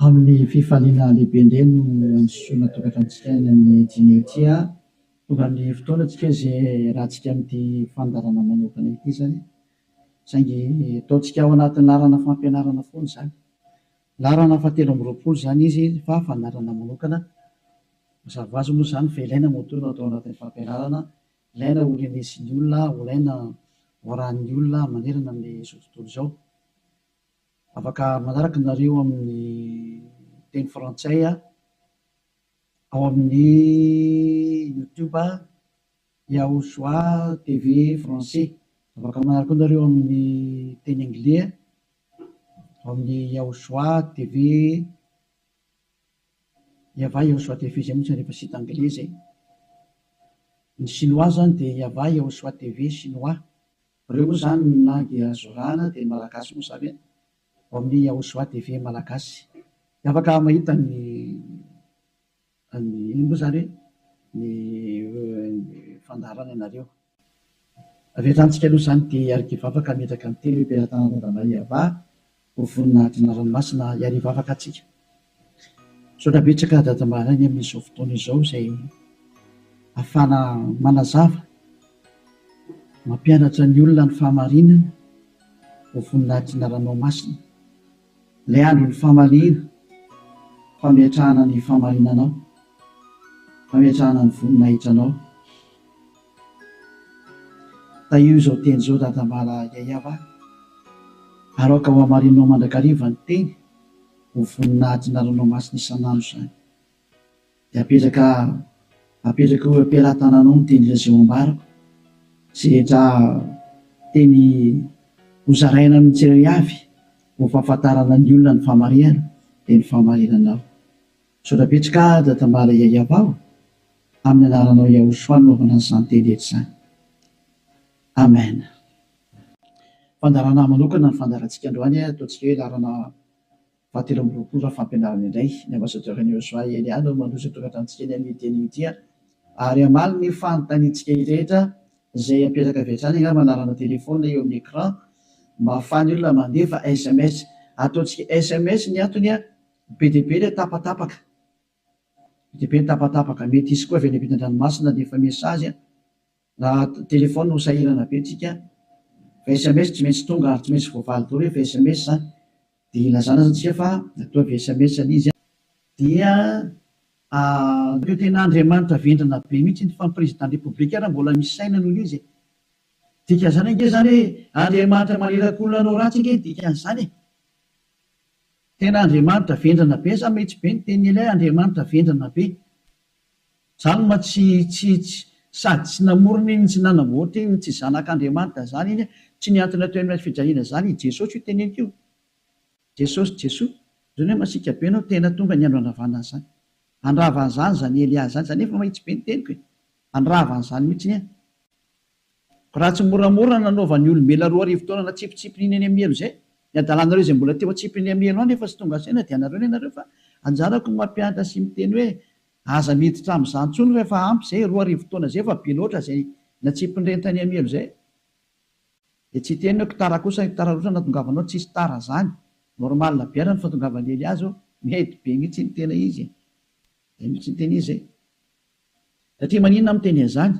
Amin'ny fifaliana lehibe indray no andisoana tokantranontsika any amin'ny dîner ity. Tonga amin'ny fotoana tsika izay iarahantsika amin'ity fandaharana manokana ity izany. Saingy ataontsika ao anatin'ny laharana fampianarana foana izany. Laharana fahatelo amby 20 izany izy fa fandaharana manokana. Mazava ho azy moa izany fa ilaina moa no atao anatin'ny fampianarana, ilaina ho renesin'ny olona, ilaina ho arahan'ny olona manerana amin'izao tontolo izao. Afaka manaraka nareo amin'ny teny frantsay ao amin'ny YouTube Yahushua TV français. Afaka manaraka koa nareo amin'ny teny anglais ao amin'ny Yahushua TV Yava Yahushua TV izay moa tsy rehefa site anglais izay. Ny chinois zany dia Yava Yahushua TV chinois. Ireo moa izany ny langue azo arahana dia ny malagasy moa izany ao amin'ny Yahushua TV malagasy. Dia afaka mahita ny ny inona moa izany hoe ny fandaharana ianareo. Avy hatrany tsika aloha izany dia hiaraka hivavaka hametraka ny teny hoe Mpiara-tanàna Yava ho voninahitry ny anarany masina hiara hivavaka antsika. Misaotra betsaka Dada Maraina amin'izao fotoana izao izay ahafahana manazava, mampianatra ny olona ny fahamarinana ho voninahitry ny anaranao masina. Ilay andron'ny famaliana, fametrahana ny fahamarinanao, fametrahana ny voninahitranao. Tahio izao teny izao Dada Mala Yayava ary aoka ho hamarinao mandrakariva ny teny ho voninahitry ny anaranao masina isan'andro izany. Dia apetraka apetraka eo am-pelatananao ny teny izay ho ambarako sy rehetra teny hozaraina amin'ny tsirairay avy ho fahafantarana ny olona ny fahamarihana dia ny fahamarinanao. Misaotra betsaka Dada Mala Yayava o! Amin'ny anaranao Yahushua no anaovana an'izany teny rehetra izany. Amen. Fandaharana manokana ny fandaharantsika androany, ataontsika hoe laharana fahatelo amby 20 raha fampianarana indray. Ny ambassadeur an'i Yahushua Elia no mandroso tokantranontsika eny amin'ny teny ity ary hamaly ny fanontaniantsika rehetra izay apetraka avy hatrany angamba anarana téléphone eo amin'ny écran mba ahafahan'ny olona mandefa SMS. Ataontsika SMS ny antony be dia be ilay tapatapaka. Be dia be ny tapatapaka. Mety hisy koa avy any ampitan-dranomasina handefa message. Raha téléphone ho sahirana be tsika fa SMS tsy maintsy tonga ary tsy maintsy voavaly daholo rehefa SMS zany. Dia ilazana zany tsika fa ataovy SMS ilay izy. Dia Ireo tena Andriamanitra vendrana be mihitsy fa ny président république ary mbola misy saina noho izy e. Dikan'izany ange zany hoe Andriamanitra maniraka olona hanao ratsy ange ny dikan'izany e. Tena Andriamanitra vendrana be za mihitsy be ny tenin'i Elia Andriamanitra vendrana be. Zany ma tsy tsy tsy sady tsy namorona iny tsy nanamboatra iny tsy zanak'Andriamanitra zany iny tsy nihantona teo amin'ny hazo fijaliana zany i Jesosy io teneniko io. Jesosy Jesoa zany hoe masiaka be anao tena tonga ny andro handravana an'izany. Handrava an'izany zany Elia zany zany efa mahitsy be ny teniko e. Handrava an'izany mihitsy ny Ko raha tsy moramora nanaovan'ny olombelona 2000 taona natsipitsipiny iny any amin'ny helo izay, ny adalanareo izay mbola teo atsipiny amin'ny helo any efa tsy tonga saina dia anareo ny anareo fa anjarako ny mampianatra sy miteny hoe aza miditra amin'izany intsony rehefa ampy izay, 2000 taona izay efa be loatra izay natsipin'ireny tany amin'ny helo izay. Dia tsy hiteny hoe tara kosa, tara loatra nahatongavanao, tsisy tara zany, normal be ary ny fahatongavan'i Elia zao, mety be mihitsy ny tena izy e, zay mihitsy ny tena izy e. Satria maninona aho miteny an'izany?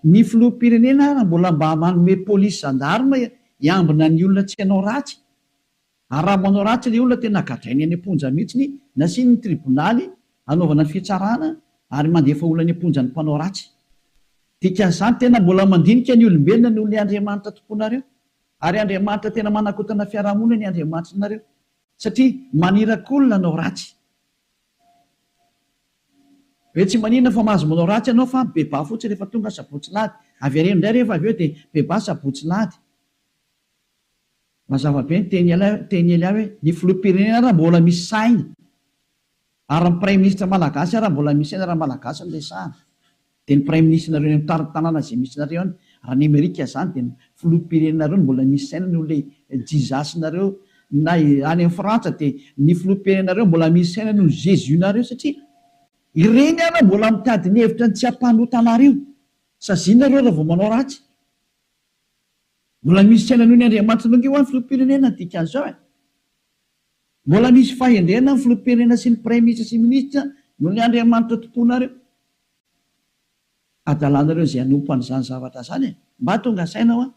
Ny filoham-pirenena ara mbola mba manome polisy gendarme hiambina ny olona tsy hanao ratsy. Ary raha manao ratsy ilay olona tena gadrainy any am-ponja mihitsiny, nasiany ny tribonaly hanaovana ny fitsarana ary mandefa olona any am-ponja ny mpanao ratsy. Dikan'izany tena mbola mandinika ny olombelona noho ilay Andriamanitra tomponareo. Ary Andriamanitra tena manakotana fiarahamonina ny Andriamanitrinareo. Satria maniraka olona hanao ratsy. Hoe tsy maninona fa mahazo manao ratsy ianao fa beba fotsiny rehefa tonga sabotsy lahady. Avereno indray rehefa avy eo dia beba sabotsy lahady. Mazava be ny teny teny Elia hoe ny filoham-pirenena ara mbola misy saina. Ary ny praiminisitra malagasy ara mbola misy saina raha malagasy no resahana. Dia ny praiminisitrinareo any amin'ny tanàna izay misy nareo any, raha any Amerika izany dia ny filoham-pirenenareo no mbola misy saina noho ilay Jesus-nareo, na any amin'ny Frantsa dia ny filoham-pirenenareo mbola misy saina noho ny Jésus-nareo satria ireny ara mbola mitady ny hevitra ny tsy hampanota anareo. Saziana nareo raha vao manao ratsy. Mbola misy saina noho ny Andriamanitra ange hoa ny filoham-pirenena ny dikan'izao e. Mbola misy fahendrena ny filoham-pirenena sy ny praiminisitra sy minisitra noho ny Andriamanitra tomponareo. Adalanareo izay hanompo an'izany zavatra izany e! Mba tonga saina hoa.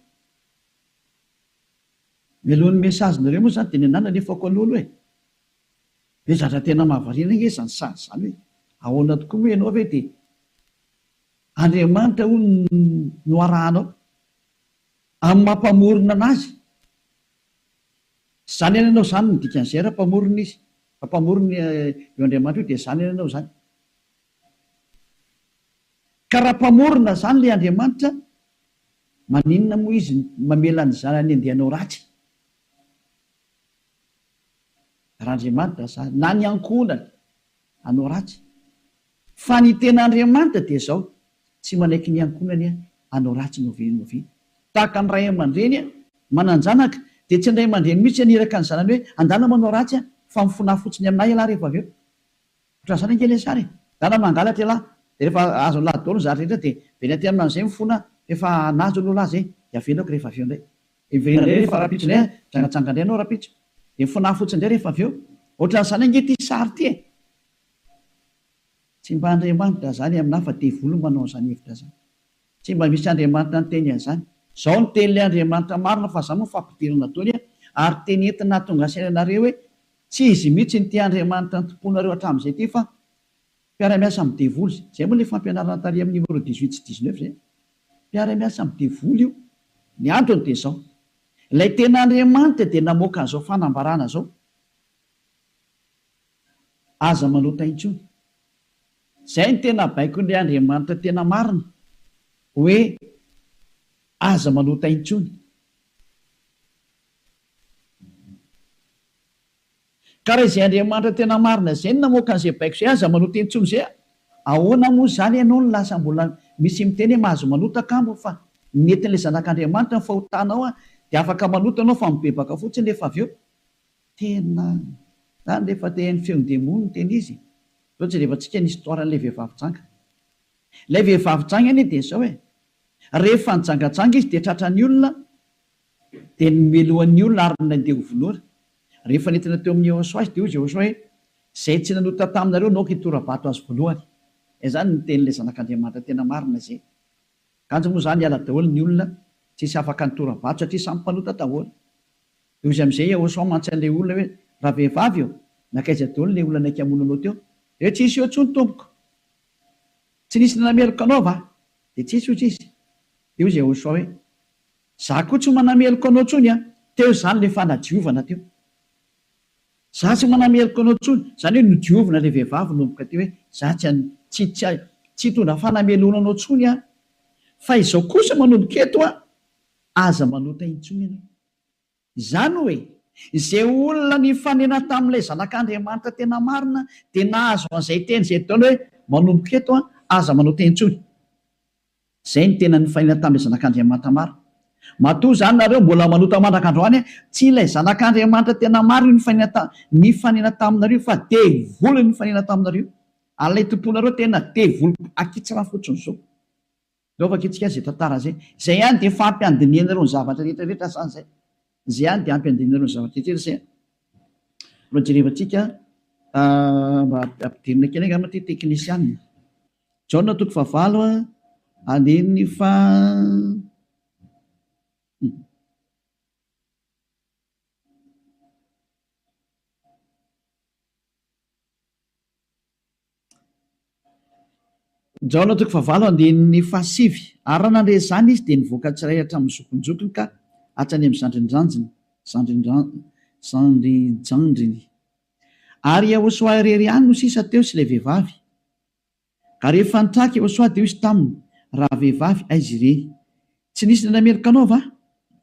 Mialohan'ny message nareo moa izany dia ny anah nalefako aloha aloha e! Be zatra tena mahavariana ange izany sary izany hoe ahoana tokoa moa ianao ve dia Andriamanitra hono no arahanao amin'ny maha mpamorona anazy. Izany anie ianao izany no dikan'izay raha mpamorona izy. Raha mpamorona io Andriamanitra io dia izany anie ianao izany. Ka raha mpamorona izany ilay Andriamanitra, maninona moa izy mamela ny zanany handeha hanao ratsy? Raha Andriamanitra izany, na ny ankohonany hanao ratsy. Fa ny tena Andriamanitra dia izao, tsy manaiky ny ankohonany hanao ratsy n'oviana n'oviana. Tahaka ny ray aman-dreny manan-janaka, dia tsy ny ray aman-dreny mihitsy haniraka ny zanany hoe, andana manao ratsy fa mifonaha fotsiny aminà ialahy rehefa avy eo. Ohatran'izany ange ilay sary e! Dada mangalatra ialahy, dia rehefa azon'lah daholo ny zavatra rehetra dia miverina aty aminy amin'izay mifona f'efa nahazo aloha lah zay, dia avelako rehefa avy eo indray. Dia miverina indray rehefa rahampitso indray an, mijangajanga indray ianao rahampitso. Dia mifona fotsiny indray rehefa avy eo. Ohatran'izany ange ity sary ity e! Tsy mba Andriamanitra izany aminà fa devoly no manao an'izany hevitra izany. Tsy mba misy Andriamanitra niteny an'izany. Izao no tenin'ilay Andriamanitra marina fa izany moa fampidirana daholo an, ary teny entina hahatonga saina anareo hoe tsy izy mihitsy ity Andriamanitra nitompoanareo hatramin'izay ity fa mpiara-miasa amin'ny devoly. Izay moa ilay fampianarana tary amin'ny numéro 18 sy 19 izay. Mpiara-miasa amin'ny devoly io. Ny antony dia izao. Ilay tena Andriamanitra dia namoaka an'izao fanambarana izao. Aza manota intsony. Izay no tena baikon'ilay Andriamanitra tena marina, hoe aza manota intsony. Ka raha izay Andriamanitra tena marina izay no namoaka an'izay baiko izay, aza manota intsony izay, ahoana moa izany ianao no lasa mbola misy miteny hoe mahazo manota kamo fa nentin'ilay Zanak'Andriamanitra ny fahotanao dia afaka manota ianao fa mibebaka fotsiny rehefa avy eo. Tena zany rehefa te haino feon-demony no tena izy e! Zao jerevantsika ny histoire an'ilay vehivavy janga. Ilay vehivavy janga anie dia zao e! Rehefa nijangajanga izy dia tratran'ny olona dia nomelohan'ny olona ary nandeha ho vonoina. Rehefa nentina teo amin'i Yehosua izy dia hoy Yehosua hoe, Izay tsy nanota taminareo no aoka hitora-bato azy voalohany. Izay zany ny tenin'ilay Zanak'Andriamanitra tena marina izay. Kanjo moa zany hiala daholo ny olona, tsisy afaka nitora-bato satria samy mpanota daholo. Dia hoy amin'izay Yehosua mantsy an'ilay olona hoe, Ravehivavy ô, nankaiza daholo ilay olona naika hamono anao teo? Dia hoe, Tsisy eo intsony, tompoko. Tsy nisy nanameloka anao va? Dia tsisy, hoy izy. Dia hoy Yehosua hoe, Izaho koa tsy manameloka anao intsony an! Teo izany ilay fanadiovana teo. Izaho tsy manameloka anao intsony. Izany hoe nodiovina ilay vehivavy nanomboka teo hoe, Izaho tsy tsy tsy tsy hitondra fanamelohana anao intsony aho. Fa izao kosa manomboka eto an, aza manota intsony ianao. Izany hoe, izay olona nifanena tamin'ilay Zanak'Andriamanitra tena marina dia nahazo an'izay teny izay daholo hoe, manomboka eto an, aza manota intsony. Izay no tena nifanena tamin'ilay Zanak'Andriamanitra marina. Matoa izany nareo mbola manota mandrak'androany, tsy ilay Zanak'Andriamanitra tena marina io nifanena nifanena taminareo fa devoly nifanena taminareo. Ary ilay tomponareo tena devoly akitsirano fotsiny izao. Zao vakintsika zay tantara zay. Zay ihany dia efa ampy handinihanareo ny zavatra rehetra rehetra zany zay. Zay ihany dia ampy handinihanareo ny zavatra rehetra rehetra zay. Mbola jerevantsika mba ampidirina kely angamba ity teknisianina. Jaona toko fahavalo andininy faha. Jaona toko fahavalo andininy fahasivy Ary raha nandre izany izy, dia nivoaka tsirairay hatramin'ny zokinjokiny ka hatrany amin'ny zandrinjanjiny, zandrinjandriny. Ary Iehôsoa irery ihany no sisa teo sy ilay vehivavy. Ka rehefa nitraka Iehôsoa, dia hoy izy taminy, Ravehivavy, aiza ireny? Tsy nisy nanameloka anao va?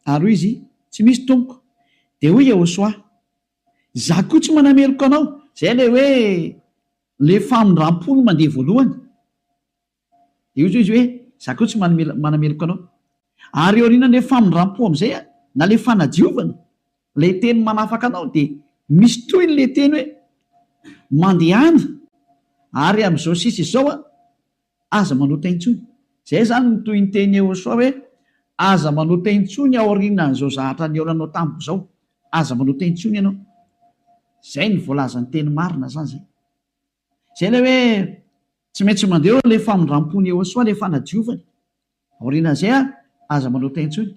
Ary hoy izy, Tsy misy, Tompoko. Dia hoy Iehôsoa, Izaho koa tsy manameloka anao. Izay ilay hoe ilay famindram-po no mandeha voalohany. Dia hoy izy hoe, izaho koa tsy manameloka anao. Ary aorianan'ilay famindram-po amin'izay, na ilay fanadiovana, ilay teny manafaka anao, dia misy tohiny ilay teny hoe, mandehana, ary amin'izao sisa izao, Aza manota intsony. Izay izany no toy ny tenin'i Yehosua hoe, Aza manota intsony aorianan'izao zahatra nihaonanao tamiko izao. Aza manota intsony ianao. Izay no voalazan'ny teny marina izany izay. Izay ilay hoe tsy maintsy mandeha eo ilay famindram-pon'i Yehosua, ilay fanadiovany. Aorianan'izay aza manota intsony.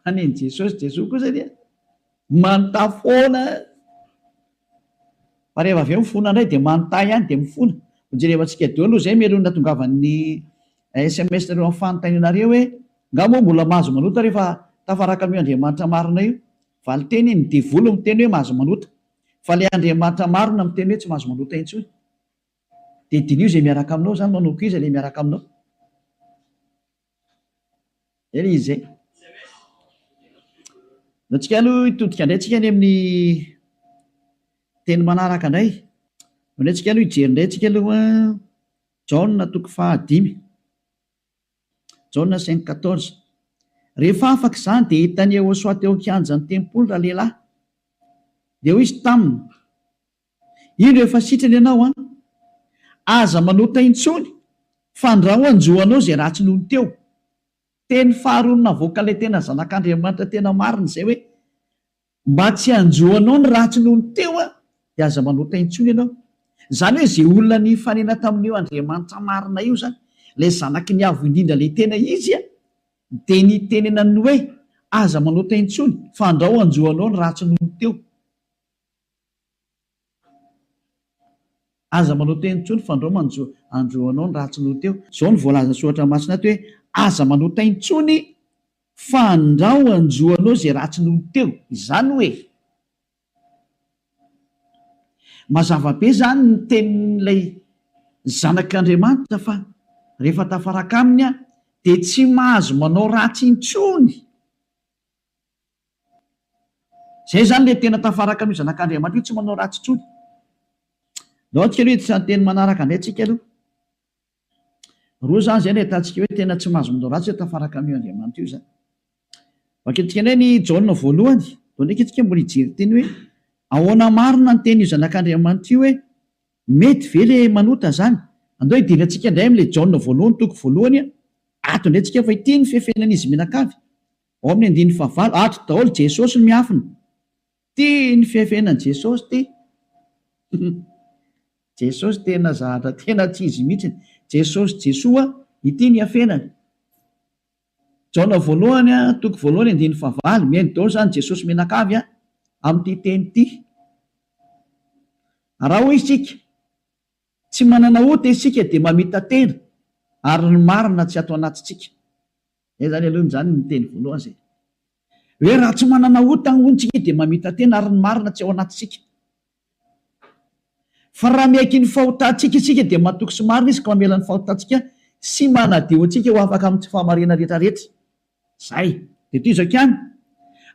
Fa nen'i Jesosy, Jesoa kosa dia manota foana. Fa rehefa avy eo mifona indray dia manota ihany dia mifona. Hojerevantsika daholo aloha izay mialoha ny nahatongavan'ny sms nareo amin'ny fanontanianareo hoe nga moa mbola mahazo manota rehefa tafaraka amin'io Andriamanitra marina io? Valinteny, ny devoly miteny hoe mahazo manota. Fa ilay Andriamanitra marina miteny hoe tsy mahazo manota intsony. Dia diniho izay miaraka aminao izany, manomboka iza ilay miaraka aminao? Zay ilay izy zay. Ndao tsika aloha hitodika indray tsika any amin'ny teny manaraka indray. Ndao indray tsika aloha hijery indray tsika aloha Jaona toko fahadimy. Jaona cinq quatorze. Rehefa afaka izany dia hitan'i Yehosua teo an-kianjan'ny tempoly ralehilahy. Dia hoy izy taminy, Indro efa sitrana ianao an! Aza manota intsony, fandrao hanjo anao izay ratsy nony teo. Teny faharoa navoakan'ilay tena Zanak'Andriamanitra tena marina izay hoe, Mba tsy hanjo anao ny ratsy nony teo an, dia aza manota intsony ianao. Izany hoe izay olona nifanena tamin'io Andriamanitra marina io izany, ilay Zanaky ny Avo Indrindra ilay tena Izy an, dia nitenenany hoe, Aza manota intsony, fandrao hanjo anao ny ratsy nony teo. Aza manao teny intsony fandrao manjo andro anao ny ratsy noho teo. Zao no voalazan'ny soratra masina ato hoe aza manota intsony fandrao anjo anao izay ratsy noho teo. Izany hoe mazava be izany ny tenin'ilay zanak'Andriamanitra fa rehefa tafaraka aminy aho dia tsy mahazo manao ratsy intsony. Zay zany le tena tafaraka amin'io zanak'Andriamanitra io tsy manao ratsy intsony. Ndao antsika aloha hiditra ny teny manaraka indray tsika aloha. Roa zany zay no ahitantsika hoe tena tsy mahazo manao ratsy hoe tafaraka amin'io Andriamanitra io zany. Vakintsika indray ny Jaona voalohany. Ndao ndraiky tsika mbola hijery teny hoe ahoana marina ny tenin'io zanak'Andriamanitra io hoe mety ve le manota zany? Andao hidirantsika indray amin'ilay Jaona voalohany toko voalohany ato indray tsika fa ity ny fefenan'izy mianakavy. Ao amin'ny andininy fahavalo, ato daholo Jesosy no miafina. Ty ny fiafenan'i Jesosy ty. Jesosy tena zahatra tena tsy izy mihitsiny. Jesosy Jesoa, ity ny iafenany. Jaona voalohany toko voalohany andininy fahavalo, mihaino daholo izany Jesosy mianakavy amin'ity teny ity. Raha hoy isika, tsy manana ota isika dia mamita-tena ary ny marina tsy ato anatintsika. Zay zany aloha zany ny teny voalohany zay. Hoe raha tsy manana ota hono tsika dia mamita-tena ary ny marina tsy ao anatintsika. Fa raha miaiky ny fahotantsika isika dia matoky sy marina izy ka mamela ny fahotantsika sy manadio antsika ho afaka amin'ny tsy fahamarinana rehetra rehetra. Zay. Dia toy izao ihany,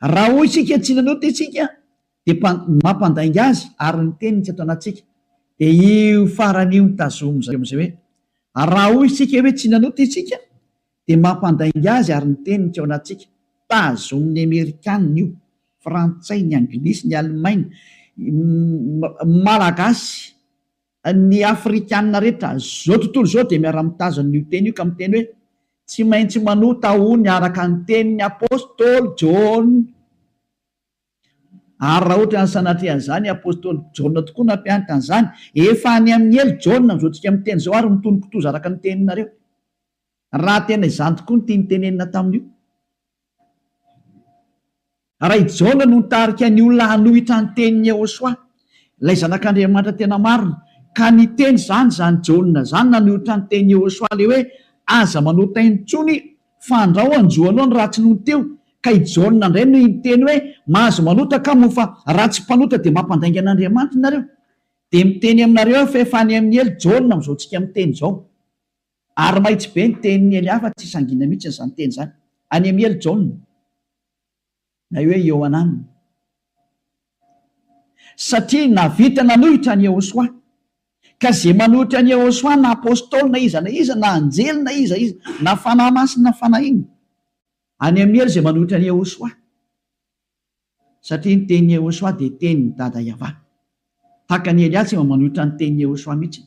raha hoy isika tsy nanota isika dia mampandainga azy ary ny teniny tsy ato anatintsika. Dia io farany io no tazomin'izay amin'izay hoe raha hoy isika hoe tsy nanota isika dia mampandainga azy ary ny teniny tsy ao anatintsika. Tazomin'ny Amerikanina io, Frantsay, ny Anglisy, ny Alemaina, Malagasy, ny Afrikanina rehetra, izao tontolo izao dia miara-mitazona io teny io ka miteny hoe tsy maintsy manota hono araka ny tenin'ny Apostoly Jaona. Ary raha ohatra ny sanatria an'izany, Apostoly Jaona tokoa nampianatra an'izany. Efa any amin'ny helo Jaona amin'izao tsika miteny izao ary mitono kitoza araka ny teninareo. Raha tena izany tokoa no tiany tenenina tamin'io. Raha i Jaona no nitarika ny olona hanohitra ny tenin'i Yehosua, ilay Zanak'Andriamanitra tena marina, ka niteny izany izany Jaona izany nanohitra ny tenin'i Yehosua ilay hoe aza manota intsony Fandrao hanjo anao ny ratsy nony teo, ka i Jaona indray no niteny hoe, Mahazo manota ka moa fa raha tsy mpanota dia mampandainga an'Andriamanitra nareo. Dia miteny aminareo aho fa efa any amin'ny helo Jaona amin'izao tsika miteny izao. Ary mahitsy be ny tenin'i Elia fa tsy sangiana mihitsy izany teny izany. Any amin'ny helo Jaona. Na hoe Iohanana. Satria nahavita nanohitra an'i Yehosua. Ka izay manohitra an'i Yehosua na apostoly na iza na iza, na anjely na iza iza, na fanahy masina na fanahy inona. Any amin'ny helo izay manohitra an'i Yehosua. Satria ny tenin'i Yehosua dia tenin'i Dada Yavah. Tahaka an'i Elia tsy mba manohitra ny tenin'i Yehosua mihitsy.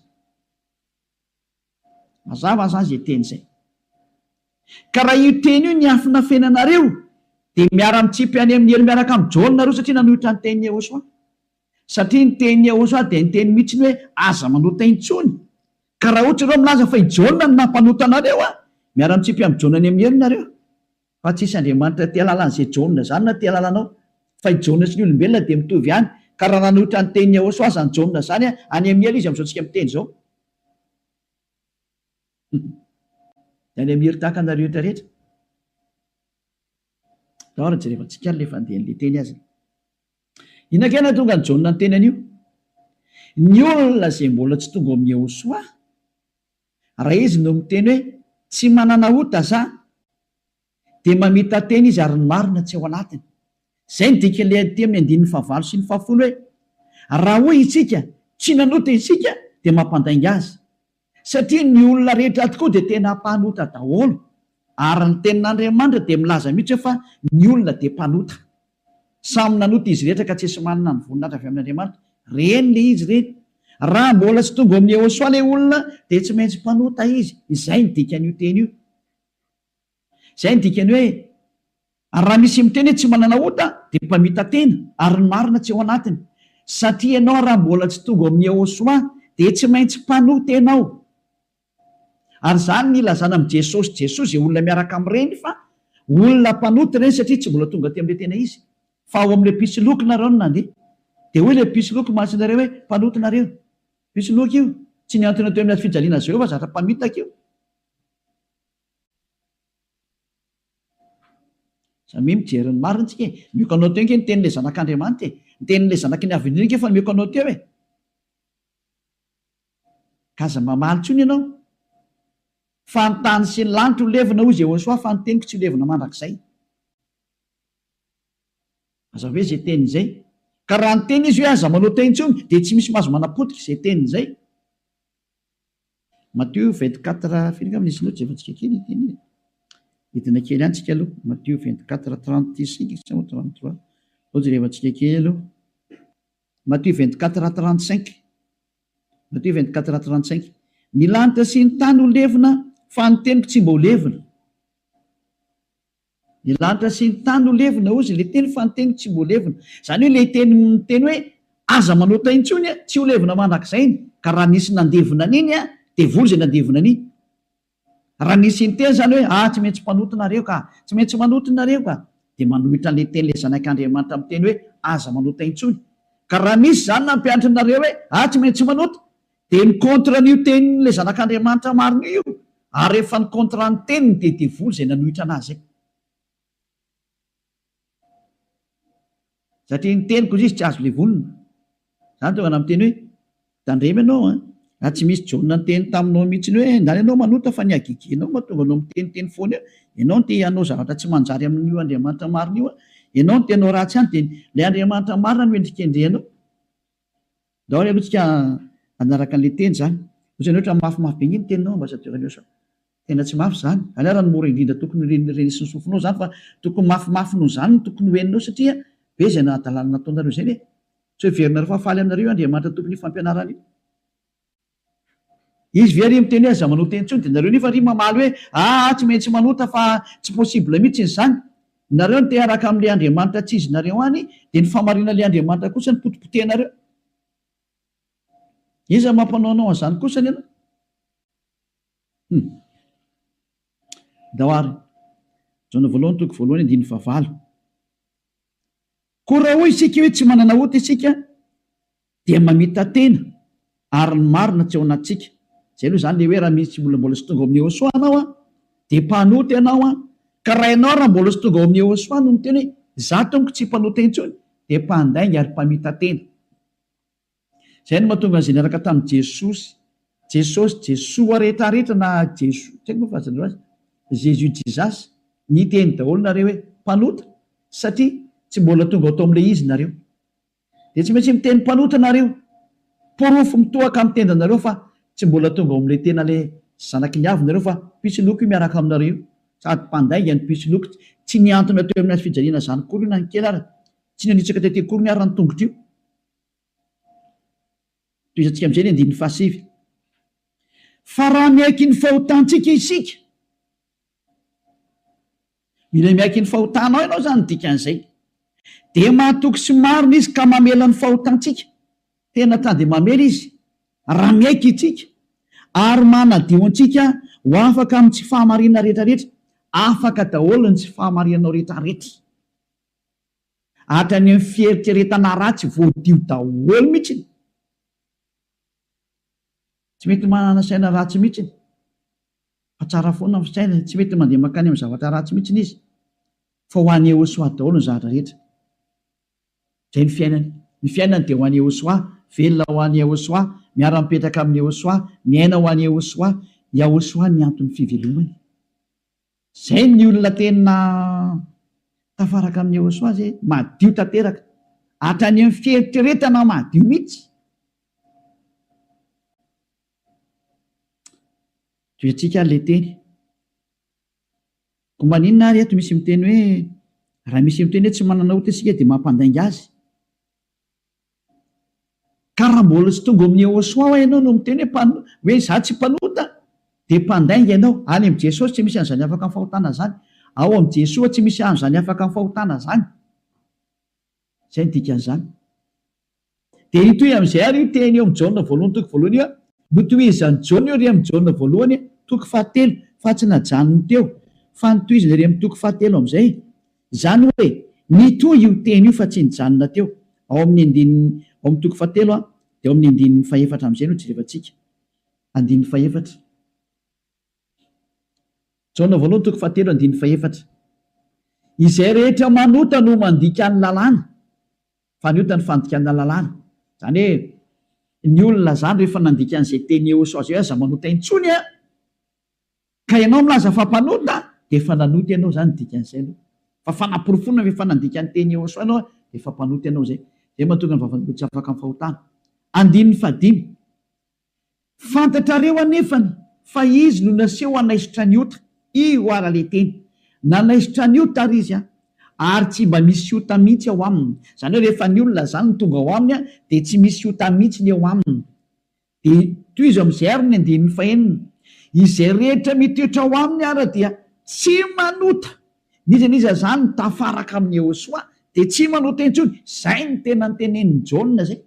Mazava zany zay teny zay. Ka raha io teny io niafinafenanareo dia miara mitsipy any amin'ny helo miaraka amin'i Jaona nareo satria nanohitra ny tenin'i Yehosua. Satria ny tenin'i Yahoshuah dia niteny mihitsy ny hoe aza manota intsony. Ka raha ohatra ianareo milaza fa i Jaona no nampanota anareo an, miara-mitsipy amin'i Jaona any amin'ny helo nareo. Fa tsisy Andriamanitra te halala an'izay Jaona izany na te halala anao. Fa i Jaona sy ny olombelona dia mitovy ihany. Ka raha nanohitra ny tenin'i Yahoshuah izany Jaona izany an, any amin'ny helo izy amin'izao tsika miteny izao. Dia any amin'ny helo tahaka anareo rehetra rehetra. Ndao ary jerevantsika ary ilay fandehan'ilay teny aza. Inona kay nahatonga an'i Jaona niteny an'io? Ny olona izay mbola tsy tonga ao amin'i Yehosua, raha izy no miteny hoe tsy manana ota za, dia mamita-tena izy ary ny marina tsy ao anatiny. Izay no dikan'ilay aty amin'ny andininy fahavalo sy ny fahafolo hoe, Raha hoy isika, tsy nanota isika, dia mampandainga azy. Satria ny olona rehetra tokoa dia tena mpanota daholo, ary ny tenin'Andriamanitra dia milaza mihitsy hoe fa ny olona dia mpanota. Samy nanota izy rehetra ka tsisy manana ny voninahitra avy amin'Andriamanitra. Reny le izy reny. Raha mbola tsy tonga ao amin'i Yehosua le olona dia tsy maintsy mpanota izy. Izay ny dikan'io teny io. Izay ny dikany hoe, ary raha misy miteny hoe tsy manana ota dia mpamita-tena ary ny marina tsy ao anatiny. Satria ianao raha mbola tsy tonga ao amin'i Yehosua dia tsy maintsy mpanota ianao. Ary izany ny ilazana amin'i Jesosy Jesoa izay olona miaraka amin'ireny fa olona mpanota ireny satria tsy mbola tonga aty amin'ilay tena izy. Fa ao amin'ilay mpisoloky nareo no nandeha. Dia hoy ilay mpisoloky mantsy nareo hoe mpanota nareo. Mpisoloky io. Tsy nihantona teo amin'ny hazo fijaliana azy ireo fa zatra mpamitaka io. Samia mijery ny marina tsika e! Omeko anao teo ange ny tenin'ilay zanak'Andriamanitra e! Ny tenin'ilay zanaky ny Avo Indrindra ange efa nomeko anao teo e! Ka aza mamaly intsony ianao. Fa ny tany sy ny lanitra ho levona hoy Jehosoa fa ny teniko tsy ho levona mandrakizay. Aza hoe izay teniny izay. Ka raha niteny izy hoe aza manao teny intsony dia tsy misy mahazo manapotika izay teniny izay. Matio 24 firy angamba nisy loatra efa tsika kely ity anie. Hidina kely any tsika aloha. Matio 24 35 sa moa 33. Aleo jerevantsika kely aloha. Matio 24 35. Matio 24 35. Ny lanitra sy ny tany ho levona fa ny teniko tsy mba ho levona. Ny lanitra sy ny tany ho levona hozy ilay teny fa ny teny tsy mbo levona. Izany hoe ilay teny miteny hoe aza manota intsony tsy ho levona mandrakizay iny. Ka raha nisy nandevona an'iny devoly izay nandevona an'iny. Raha nisy niteny izany hoe ah tsy maintsy mpanota nareo ka, tsy maintsy manota nareo ka, dia manohitra an'ilay teny ilay zanak'Andriamanitra miteny hoe aza manota intsony. Ka raha misy izany nampianatra anareo hoe ah tsy maintsy manota, Dia ni-contre an'io tenin'ilay zanak'Andriamanitra marina io io, ary rehefa ni-contre ny teniny dia devoly izay nanohitra an'azy izay. Satria ny teniko izy tsy azo levonina. Izany tonga namiteny hoe, tandremo ianao an, raha tsy misy Jaona niteny taminao mihitsy hoe ndany ianao manota fa ny hagegenao mahatonga anao miteniteny foana eo, ianao no te hanao zavatra tsy manjary amin'io Andriamanitra marina io an, ianao no te hanao ratsy any dia ilay Andriamanitra marina no endrikendrehanao. Ndao ary aloha tsika hanaraka an'ilay teny izany. Ohatrany ohatra mafimafy be ange ny teninao Ambassadeur Aniosa. Tena tsy mafy izany. Izany ary no mora indrindra tokony ho renesin'ny sofinao izany fa tokony mafimafy noho izany no tokony ho henonao satria be izay hadalana nataonareo izay ve? Tsy heverinareo fa faly aminareo io Andriamanitra tompon'io fampianarana io? Izy ve ary miteny hoe aza manota intsony dia nareo nefa ary mamaly hoe aa tsy maintsy manota fa tsy possible mihitsy izany. Nareo no te hiaraka amin'ilay Andriamanitra tsy izy nareo any dia ny fahamarinan'ilay Andriamanitra kosa no potipotehinareo. Iza mampanaonao an'izany kosany ianao? Hum. Ndao ary. Jaona voalohany toko voalohany andininy fahavalo. Koa raha hoy isika hoe tsy manana ota isika dia mamita-tena ary ny marina tsy ao anatintsika. Izay aloha izany ilay hoe raha misy olona mbola tsy tonga ao amin'i Yehosua ianao an, dia mpanota ianao an, ka raha ianao raha mbola tsy tonga ao amin'i Yehosua no miteny hoe izaho tompoko tsy mpanota intsony dia mpandainga ary mpamita-tena. Izay no mahatonga an'izay niaraka tamin'i Jesosy, Jesosy, Jesoa rehetra rehetra na Jeso, tsy haiko moa fahazanareo azy, Jésus Jesus, niteny daholo nareo hoe mpanota satria tsy mbola tonga ao tao amin'ilay izy nareo. Dia tsy maintsy miteny mpanota nareo. Porofo mitohaka amin'ny tendanareo fa tsy mbola tonga ao amin'ilay tena ilay zanaky ny avo nareo fa mpisoloky io miaraka aminareo io. Sady mpandainga ny mpisoloky. Tsy nihantona teo amin'ny hazo fijaliana izany akory io na ny kely ara. Tsy nanitsaka tety akory ny ara ny tongotra io. Tohizantsika amin'izay ny andininy fahasivy. Fa raha miaiky ny fahotantsika isika, mila miaiky ny fahotanao ianao izany ny dikan'izay, dia mahatoky sy marina Izy ka mamela ny fahotantsika. Tena ta dia mamela Izy raha miaiky isika ary manadio antsika ho afaka amin'ny tsy fahamarinana rehetrarehetra. Afaka daholo ny tsy fahamarinanao rehetrarehetra. Hatrany amin'ny fieritreretana ratsy voadio daholo mihitsy. Tsy mety manana saina ratsy mihitsy fa tsara foana ny fisainany, tsy mety mandeha mankany amin'ny zavatra ratsy mihitsy izy fa ho an'i Yehosua daholo ny zavatra rehetra. Izay ny fiainany. Ny fiainany dia ho an'i Yehosua, velona ho an'i Yehosua, miara-mipetraka amin'i Yehosua, miaina ho an'i Yehosua. Yahosua ny anton'ny fivelomany. Izay ny olona tena tafaraka amin'i Yehosua izay, madio tanteraka. Hatrany amin'ny fieritreretana madio mihitsy. Tohizintsika ary ilay teny. Koa maninona ary eto misy miteny hoe raha misy miteny hoe tsy manana ota isika dia mampandainga azy? Ka raha mbola tsy tonga ao amin'ny Yehosua hoa ianao no miteny hoe mpano hoe izaho tsy mpanota dia mpandainga ianao. Any amin'i Jesosy tsy misy an'izany afaka amin'ny fahotana izany. Ao amin'i Jesoa tsy misy an'izany afaka amin'ny fahotana izany. Izay no dikan'izany. Dia hitohy amin'izay àry io teny eo amin'ny Jaona voalohany toko voalohany io. Notohizan'i Jaona io ery amin'ny Jaona voalohany toko fahatelo, fa tsy najanony teo, fa notohizany ery amin'ny toko fahatelo amin'izay. Izany hoe, nitohy io teny io fa tsy nijanona teo. Ao amin'ny andininy, ao amin'ny toko fahatelo, dia ao amin'ny andininy fahefatra amin'izay no jerevantsika. Andininy fahefatra. Jaona voalohany toko fahatelo andininy fahefatra. Izay rehetra manota no mandika ny lalàna. Fa ny ota ny fandikana lalàna. Izany hoe ny olona izany rehefa nandika an'izay teny Yehosua izay hoe aza manota intsony an! Ka ianao milaza fa mpanota dia efa nanota ianao izany ny dikan'izay aloha. Fa fanaporofoana fa efa nandika ny teny Yehosua ianao dia efa mpanota ianao izay. Izay mahatonga ny vavan'olona tsy afaka amin'ny fahotana. Andininy fahadimy. Fantatrareo anefany fa Izy no naseho hanaisotra ny ota. Io ara le teny. Nanaisotra ny ota ary Izy an! Ary tsy mba misy ota mihitsy ao aminy. Izany hoe rehefa ny olona izany no tonga ao aminy an, dia tsy misy ota mihitsy ny eo aminy. Dia tohizo amin'izay ary ny andininy fahenina. Izay rehetra mitoetra ao aminy ara dia tsy manota. N'iza n'iza izany no tafaraka amin'i Yehosua dia tsy manota intsony. Izay no tena notenenin'i Jaona izay.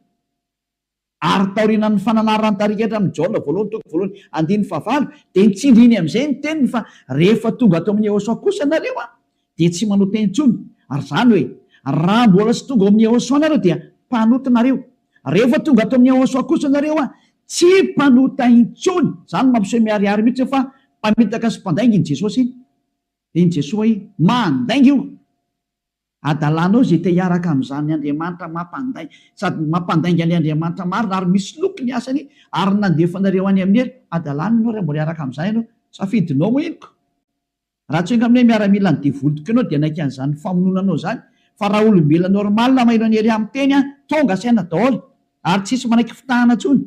Ary taorianan'ny fananaran'ny tarigetra amin'i Jaona voalohany toko voalohany andininy fahavalo dia nitsindriny amin'izay ny teniny fa rehefa tonga ato amin'i Yehosua kosa nareo an dia tsy manota intsony ary izany hoe raha mbola tsy tonga ao amin'i Yehosua nareo dia mpanota nareo rehefa tonga ato amin'i Yehosua kosa nareo an tsy mpanota intsony izany no mampiseho miharihary mihitsy fa mpamitaka sy mpandainga iny Jesosy iny iny Jesoa iny mandainga io Adalanao izay te hiaraka amin'izany Andriamanitra mampandainga sady mampandainga an'ilay Andriamanitra marina ary misoloky ny asany ary nandefa anareo any amin'ny helo. Adalana ianao raha mbola hiaraka amin'izany ianao. Safidinao moa iny ko. Raha tsy hoe miaramila ny devoly tokoa ianao dia hanaiky an'izany famonoana anao izany fa raha olombelona normal maheno an'i Elia miteny an, tonga saina daholo ary tsisy manaiky fitahana intsony.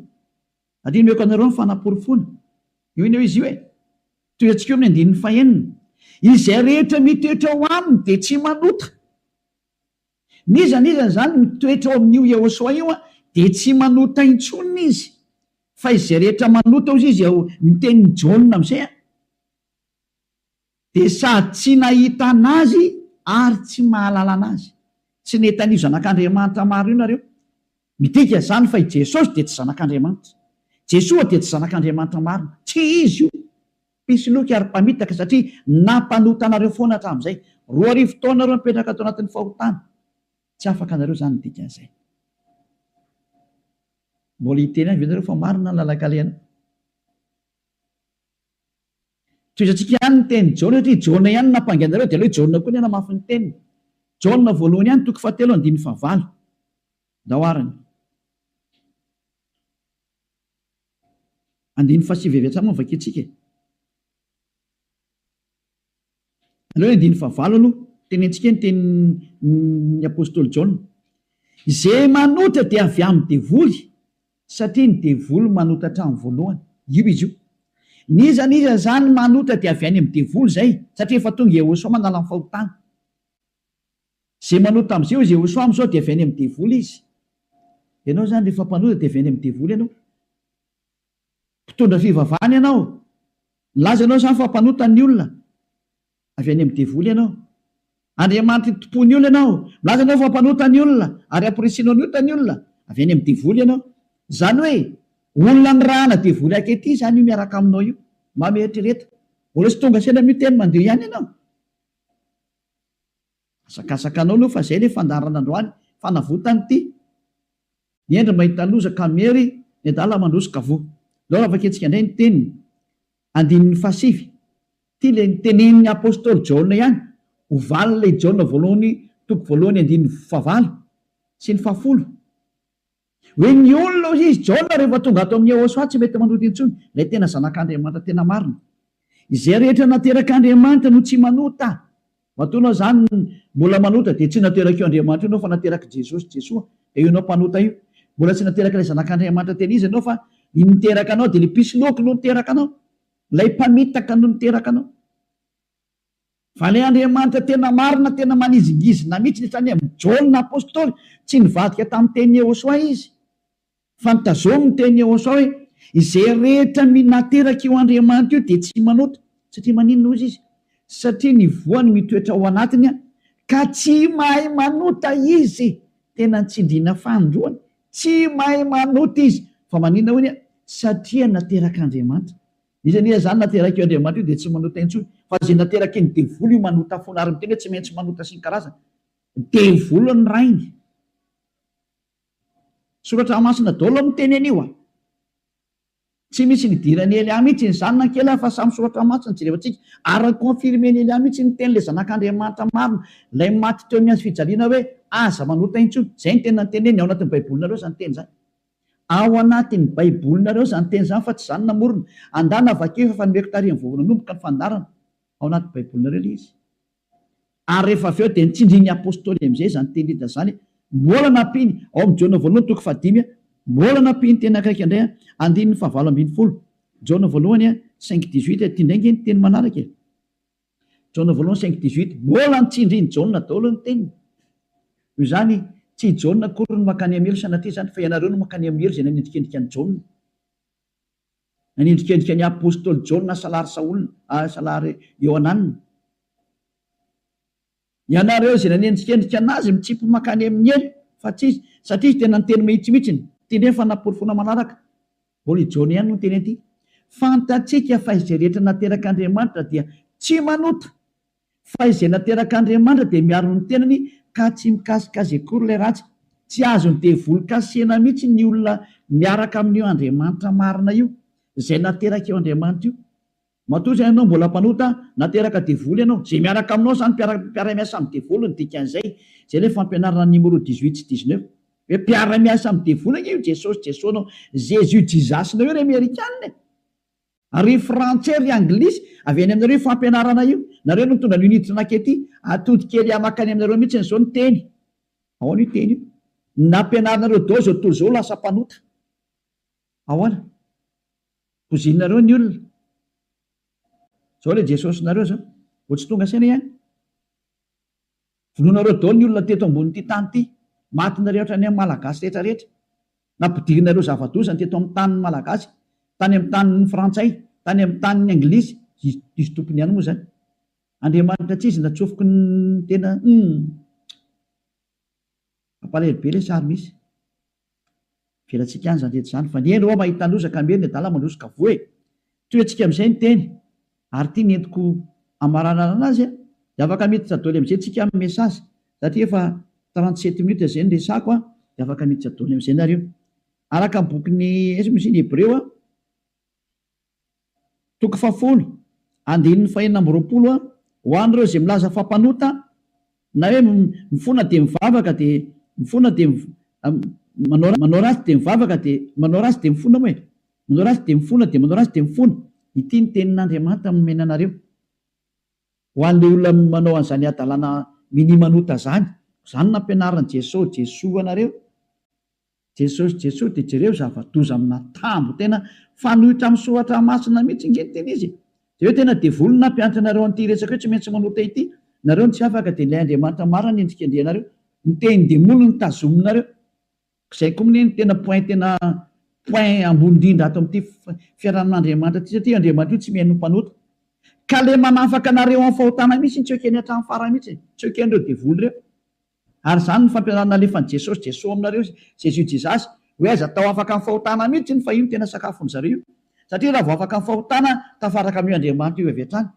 Ary omeko anareo ny fanaporofoana. Io anie izy io e! Tohiantsika eo amin'ny andininy fahenina. Izay rehetra mitoetra ao aminy dia tsy manota. N'iza n'iza izany mitoetra ao amin'io Yehosua io dia tsy manota intsony izy. Fa izay rehetra manota hozy izy ao ny tenin'i Jaona amin'izay Dia sady tsy nahita an'Azy ary tsy mahalala an'Azy. Tsy nahita an'io Zanak'Andriamanitra maro io nareo. Midika izany fa i Jesosy dia tsy Zanak'Andriamanitra. Jesoa dia tsy Zanak'Andriamanitra marina. Tsy Izy io. Mpisoloky ary mpamitaka satria nampanota anareo foana hatramin'izay. 2000 taona nareo nipetraka tao anatin'ny fahotana. Tsy afaka anareo izany ny dikan'izay. Mbola hiteny ihany ve nareo fa marina ny lalan-kalehanao? Tohizantsika ihany ny tenin'i Jaona satria Jaona ihany no nampangy anareo dia aleo i Jaona koa ny hanamafy ny teniny. Jaona voalohany ihany toko fahatelo andininy fahavalo. Ndao arany. Andininy fahasivy avy hatrany moa no vakintsika e. Aleo ny andininy fahavalo aloha, tenentsika ny tenin'ny apostoly Jaona. Izay manota dia avy amin'ny devoly, satria ny devoly manota hatramin'ny voalohany. Io izy io. N'iza n'iza izany manota dia avy any amin'ny devoly izay, satria efa tonga Yehosua manala ny fahotana. Izay manota amin'izay hoy Yehosua amin'izao dia avy any amin'ny devoly izy. Ianao izany rehefa mpanota dia avy any amin'ny devoly ianao. Mpitondra fivavahana ianao. Milaza ianao izany fa mpanota ny olona. Avy any amin'ny devoly ianao. Andriamanitry ny tompon'ny olona ianao. Milaza ianao fa mpanota ny olona ary amporisihinao ny ota ny olona. Avy any amin'ny devoly ianao. Izany hoe olona nirahana devoly akety izany io miaraka aminao io. Mba mieritrereta. Mbola tsy tonga saina amin'io teny mandeha ihany ianao. Asakasaka anao aloha fa izay ilay fandaharana androany, fanavotana ity. Ny hendry mahita loza ka miery, ny adala mandroso ka voa. Ndao raha vakintsika indray ny teniny, andininy fahasivy. Ity ilay notenenin'ny apostoly Jaona ihany, ho valin'ilay Jaona voalohany toko voalohany andininy fahavalo sy ny fahafolo. Hoe ny olona hoy izy, Jaona rehefa tonga ato amin'i Yehosua tsy mety manota intsony, ilay tena zanak'Andriamanitra tena marina. Izay rehetra naterak'Andriamanitra no tsy manota. Matoa ianao izany mbola manota dia tsy naterak'io Andriamanitra io ianao fa naterak'i Jesosy, Jesoa, dia io ianao mpanota io. Mbola tsy naterak'ilay zanak'Andriamanitra tena izy ianao fa ny niteraka anao dia ilay mpisoloky no niteraka anao. Ilay mpamitaka no niteraka anao. Fa ilay Andriamanitra tena marina, tena manizingizina mihitsy, hatrany amin'i Jaona Apostoly, tsy nivadika tamin'ny tenin'i Yehosua izy, fa notazominy ny tenin'i Yehosua hoe, Izay rehetra nateraka io Andriamanitra io dia tsy manota. Satria maninona hozy izy? Satria ny voany mitoetra ao anatiny ka tsy mahay manota izy. Tena nitsindriana fanindroany, tsy mahay manota izy. Fa maninona hoy ny? Satria naterak'Andriamanitra. Izy anie izany naterak'io Andriamanitra io dia tsy manota intsony, fa izay nateraky ny devoly io manota foana ary miteny hoe tsy maintsy manota sy ny karazany. Devoly ny rainy. Soratra masina daholo miteny an'io a! Tsy misy nidiran'i Elia mihitsy izany na kely fa samy soratra masina jerevantsika ary ni-confirmer-n'i Elia mihitsy ny tenin'ilay zanak'Andriamanitra marina, ilay maty teo amin'ny hazo fijaliana hoe aza manota intsony. Izay no tena noteneniny ao anatin'ny baibolinareo izany teny izany. Ao anatin'ny baibolinareo izany teny izany fa tsy izaho no namorona. Andana vakio efa nomeko tary amin'ny vao nanomboka ny fandaharana. Ao anaty baibolinareo ilay izy. Ary rehefa avy eo dia nitsindrin'ny apostoly amin'izay izany teny rehetra izany. Mbola nampiany, ao amin'ny Jaona voalohany toko fahadimy, mbola nampiany teny akaiky indray, andininy fahavalo ambinifolo. Jaona voalohany cinq dix-huit, ity indray ange ny teny manaraka e. Jaona voalohany cinq dix-huit, mbola nitsindrin'i Jaona daholo ny teniny. Noho izany, tsy i Jaona akory no mankany amin'ny helo sanatria izany, fa ianareo no mankany amin'ny helo izay nanendrikendrika an'i Jaona. Nanendrikendrika ny apostoly Jaona salary Saola, salary Iohanana. Ianareo izay nanendrikendrika anazy mitsipy mankany amin'ny helo, fa tsy izy, satria izy tena niteny mahitsy mihitsiny. Ity indray ny fanaporofoana manaraka. Mbola i Jaona ihany no niteny an'ity. Fantatsika fa izay rehetra naterak'Andriamanitra dia tsy manota, fa izay naterak'Andriamanitra dia miaro ny tenany ka tsy mikasika azy akory ilay ratsy. Tsy azon'ny devoly kasihina mihitsy ny olona miaraka amin'io Andriamanitra marina io, izay naterak'io Andriamanitra io. Matoa izay ianao mbola mpanota, nateraka devoly ianao. Izay miaraka aminao izany mpiara-miasa amin'ny devoly ny dikan'izay. Izay ilay fampianarana numéro dix-huit sy dix-neuf. Hoe mpiara-miasa amin'ny devoly ange io Jesosy Jesoa-nao, Jésus Jesus-nao io ry Amerikana e! Ry frantsay ry anglisy, avy any aminareo io fampianarana io. Nareo no nitondra an'io niditra nankety. Atody kely hamakany aminareo mihitsy izao ny teny. Ahoana io teny io? Nampianarinareo daholo izao tontolo izao ho lasa mpanota. Ahoana? Pozinareo ny olona. Zao ilay Jesosinareo zao. Vao tsy tonga saina ihany. Vonoinareo daholo ny olona teto ambonin'ity tany ity. Matinareo hatrany amin'ny Malagasy rehetra rehetra. Nampidirinareo zava-doza ny teto amin'ny tanin'ny Malagasy, tany amin'ny tanin'ny Frantsay, tany amin'ny tanin'ny Anglisy. Izy izy tompony ihany moa izany. Andriamanitra tsy izy natsofoky ny tena humm. Mampalahelo be le sary misy. Avelantsika any izany rehetra izany fa ny hendry hoa mahita loza ka miery ny adala mandroso ka voa e! Tohiantsika amin'izay ny teny ary ity ny entiko hamaranana anazy a! Dia afaka miditra doly amin'izay tsika amin'ny message satria efa 37 minutes izay ny resako a! Dia afaka miditra doly amin'izay nareo. Araka ny bokin'ny aiza moa izy iny Hebreo a! Toko fahafolo, andininy fahenina amby 20 a Ho an'ireo izay milaza fa mpanota, na hoe mifona dia mivavaka dia mifona dia manao manao ratsy dia mivavaka dia manao ratsy dia mifona moa e! Manao ratsy dia mifona dia manao ratsy dia mifona. Ity ny tenin'Andriamanitra nomena anareo. Ho an'ilay olona manao an'izany hadalana minia manota izany, izany no nampianarin'i Jesoa, Jesoa anareo. Jesosy Jesoa dia jereo zava-doza amina tambo tena fanohitra amin'ny soratra masina mihitsy nge ny tena izy e! Jereo tena devoly no nampianatra anareo an'ity resaka hoe tsy maintsy manota ity, nareo no tsy afaka dia ilay Andriamanitra marina no endrikendrehanareo, ny tenin-demoly no tazominareo, zay koa mne no tena point tena point ambony indrindra ato amin'ity fiarahamin'Andriamanitra ity satria Andriamanitra io tsy mihaino ny mpanota ka le manafaka anareo amin'ny fahotana mihitsy no tsy ekeny hatramin'ny farany mihitsy e, tsy eken'ireo devoly ireo. Ary izany no fampianarana alefan'i Jesosy Jesoa aminareo, Jésus Jesus. Hoe aza atao afaka amin'ny fahotana mihitsy iny fa io no tena sakafon'ny zareo io. Satria raha vao afaka amin'ny fahotana, tafaraka amin'io Andriamanitra io avy hatrany.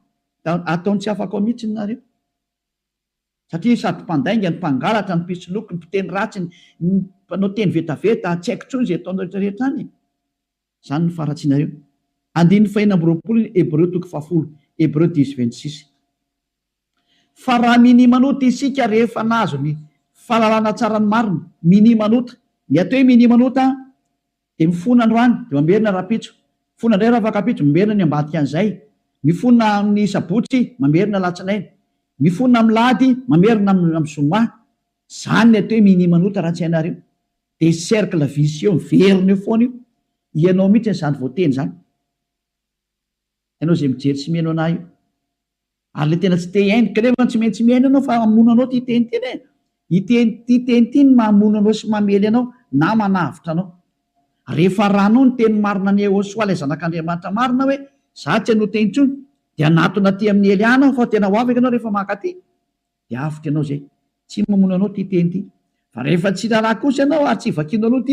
Ataony tsy afaka ao mihitsy nareo. Satria sady mpandainga, ny mpangalatra, ny mpisoloky, ny mpiteny ratsy, ny mpanao teny vetaveta, tsy haiko intsony izay ataonareo rehetra rehetra any e. Izany ny faharatsianareo. Andininy fahenina amby 20 Hebreo toko fahafolo, Hébreux dix 26. Fa raha minia manota isika rehefa nahazo ny fahalalana tsara ny marina, minia manota. Ny atao hoe minia manota dia mifona androany dia mamerina rahampitso, mifona indray rafakampitso, mamerina ny ambadika an'izay, mifona amin'ny sabotsy, mamerina alatsinainy, mifona amin'ny lahady, mamerina amin'ny zoma. Izany ny atao hoe minia manota raha tsy hainareo. Dia cercle vicieux miverina eo foana io. Ianao mihitsy izany voateny izany. Ianao izay mijery sy mihaino anah io. Ary ilay tena tsy te hihaino, kanefa tsy maintsy mihaino ianao fa hamono anao ity teny ity anie. Ity ity teny ity no mamono anao sy mamely anao na manavotra anao. Rehefa arahanao ny teny marina an'i Yehosua ilay zanak'Andriamanitra marina hoe, za tsy hanota intsony, dia hanatona aty amin'i Eliana aho fa tena ho afaka ianao rehefa mankaty. Dia avotra ianao izay. Tsy mamono anao ity teny ity. Fa rehefa tsy raharaha kosa ianao ary tsy vakianao aloha ity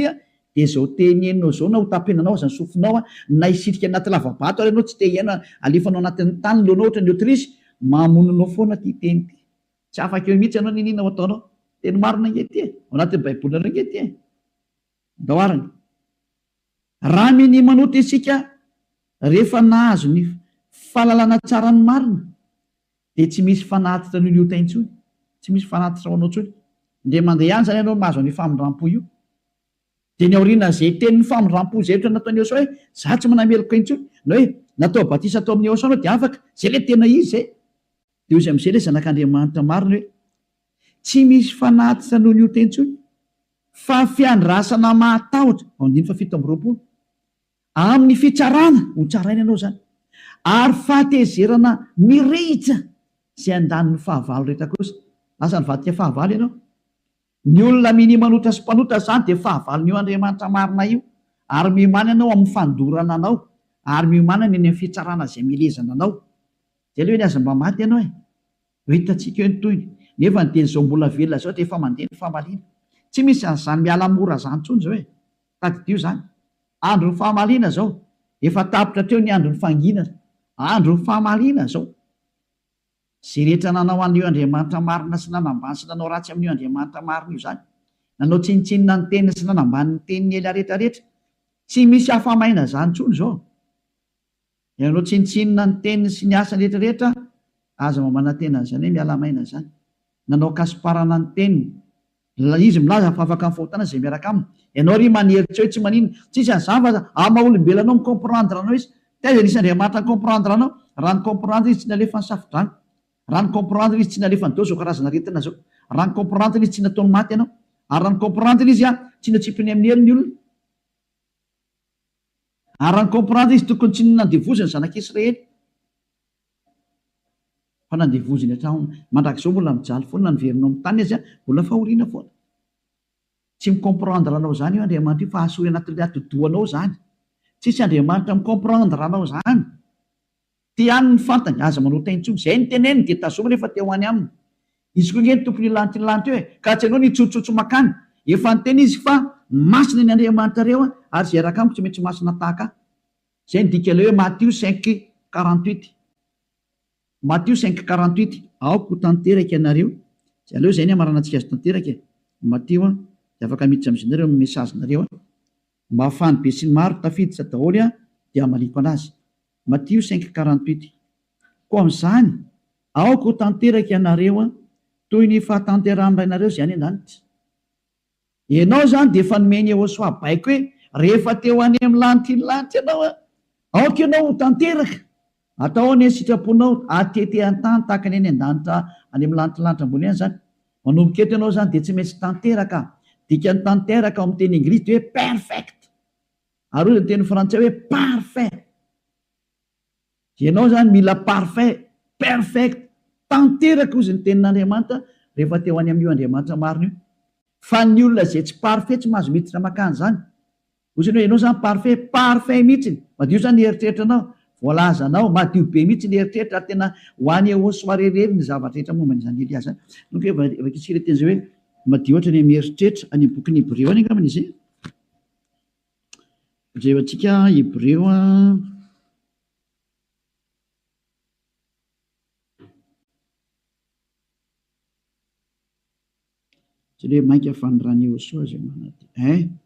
dia izao teny henonao izao na ho tapenanao aza ny sofinao na hisitrika anaty lava-bato ary ianao tsy te hihaino alefanao anatin'ny tany ny lohanao ohatran'ny autruche, mamono anao foana ity teny ity. Tsy afaka eo mihitsy ianao n'inona ho ataonao. Teny marina ange ity e. Ao anatin'ny baibolinareo ange ity e. Ndao arany. Raha minia manota isika rehefa nahazo ny fahalalana tsara ny marina dia tsy misy fanatitra noho ny ota intsony, tsy misy fanatitra ho anao intsony. Indray mandeha ihany izany ianao mahazo an'io famindrampo io. Dia ny aorianan'izay tenin'ny famindrampo izay ohatra nataon'i Yehosua hoe, za tsy manameloka intsony, na hoe natao batisa tao amin'i Yehosua anao dia afaka, izay ilay tena izy izay. Dia hoy izy amin'izay ilay zanak'Andriamanitra marina hoe, tsy misy fanatitra noho ny ota intsony, fa fiandrasana mahatahotra, ao andininy fahafito amby 20. Amin'ny fitsarana, ho tsaraina ianao izany, ary fahatezerana mirehitra izay handany ny fahavalo rehetra kosa. Lasa nivadika fahavalo ianao. Ny olona minia manota sy mpanota izany dia fahavalon'io Andriamanitra marina io, ary miomàna ianao amin'ny fandorana anao, ary miomàna ny any amin'ny fitsarana izay milezana anao. Izay aloha eny aza mba maty ianao e! Ho hitantsika eo ny tohiny. Nefa ny dia izao mbola velona izao dia efa mandeha ny famaliana. Tsy misy an'izany miala mora izany intsony izao e! Tadidio izany. Andron'ny fahamaliana izao. Efa tapitra hatreo ny andron'ny fanginana. Andron'ny fahamaliana izao. Izay rehetra nanao an'io Andriamanitra marina sy nanambany sy nanao ratsy amin'io Andriamanitra marina io izany. Nanao tsinontsinona ny teniny sy nanambany ny tenin'i Elia rehetra rehetra. Tsy misy afa-maina izany intsony izao. Ianareo tsinontsinona ny teniny sy ny asany rehetra rehetra, aza mba manantena an'izany hoe miala maina izany. Nanao kasiparana ny teniny. Izy milaza fa afaka amin'ny fahotana izay miaraka aminy. Ianao ry manery tsy hoe tsy maninona. Tsisy an'izany fa amin'ny maha olombelona anao mi-comprendre anao izy. Taiza nisy Andriamanitra ni-comprendre anao? Raha ni-comprendre izy tsy nalefa ny safo-drano. Raha ni-comprendre izy tsy nalefany daholo izao karazana aretina izao. Raha ni-comprendre izy tsy nataony maty ianao. Ary raha ni-comprendre izy tsy natsipiny amin'ny helo ny olona. Ary raha ni-comprendre izy tokony tsy nandevoziny ny zanak'Israely fa nandevoziny hatramin'ny mandrakizao mbola mijaly foana na niverina ao amin'ny tany aza mbola fahoriana foana. Tsy mi-comprendre anao izany io Andriamanitra io fa asory anatin'ilay atidohanao izany. Tsisy Andriamanitra mi-comprendre anao izany. Ty ihany ny fantany, aza manota intsony. Izay ny teneniny dia tazomy rehefa te ho any aminy. Izy koa ange no tompon'io lanitra io lanitra io e! Ka tsy ianao no hitsotsotso makany. Efa niteny izy fa masina ny Andriamanitrareo ary izay hiaraka amiko tsy maintsy masina tahaka ahy. Izay ny dikan'ilay hoe Matio 5:48. Matio 5:48, Aoka ho tanteraka ianareo. Izay aleo izay ny hamaranantsika azy tanteraka e! Matio an, dia afaka miditra amin'izay nareo amin'ny message-nareo an. Mba ahafahan'ny besinimaro tafiditra daholo an, dia hamaliako anazy. Matio 5:48. Koa amin'izany, aoka ho tanteraka ianareo toy ny fahatanterahan'ny Rainareo izay any an-danitra. Ianao izany dia efa nomen'i Yehosua baiko hoe, rehefa te ho any amin'ny lanitry ny lanitra ianao, aoka ianao ho tanteraka. Atao anie ny sitraponao, atete an-tany tahaka ny any an-danitra any amin'ny lanitry ny lanitra ambony any izany. Manomboka eto ianao izany dia tsy maintsy tanteraka. Dikan'ny tanteraka ao amin'ny teny anglisy dia hoe perfect. Ary hoy ny teny frantsay hoe parfait. Ianao izany mila parfait, perfect, tanteraka hozy ny tenin'Andriamanitra rehefa te ho any amin'io Andriamanitra marina io. Fa ny olona izay tsy parfait tsy mahazo miditra mankany izany. Hozy ny hoe ianao izany parfait, parfait mihitsy. Madio izany ny eritreritranao, voalazanao, madio be mihitsy ny eritreritra ary tena ho any au soirée irery ny zavatra rehetra momba an'izany Elia izany. Donc hoe vakintsika ilay teny izay hoe madio ohatra ny mieritreritra, any amin'ny bokin'ny Hebreo any angambany izy. Jerentsika Hebreo a. Tsy hoe mainka fa ny ran'i Yehosua izay manadio. Hein?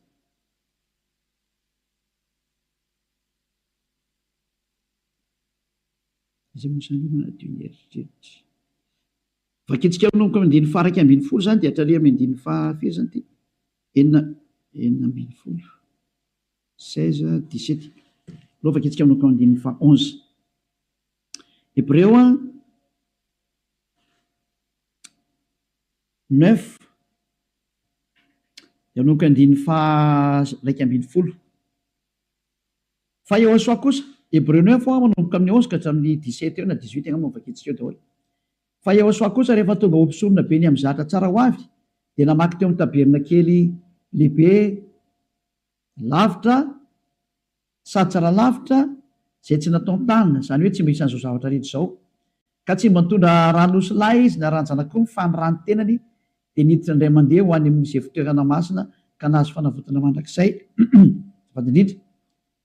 Iza moa izany manadio ny eritreritra? Vakintsika manomboka amin'ny andininy faha-11 izany dia hatrany amin'ny andininy faha-firy izany ity? Enina, 16. 16, 17. Aleo vakintsika manomboka amin'ny andininy faha-onze. Hebreo a. Neuf. Dia manomboka andininy faha-11. Fa Yehosua kosa, Hebreo neuf hoa manomboka amin'ny 11 ka hatramin'ny 17 eo na 18 angamba no vakintsika eo daholo. Fa Yehosua kosa rehefa tonga ho mpisorona be ny amin'ny zatra tsara ho avy dia namaky teo amin'ny tabernakely lehibe lavitra sady tsara lavitra izay tsy nataon-tanana, izany hoe tsy mba isan'izao zavatra rehetra izao. Ka tsy mba nitondra ran'osilahy izy na ran-janak'omby fa ny ran'ny tenany dia niditra indray mandeha ho any amin'izay fitoerana masina ka nahazo fanavotana mandrakizay. Azafady indrindra.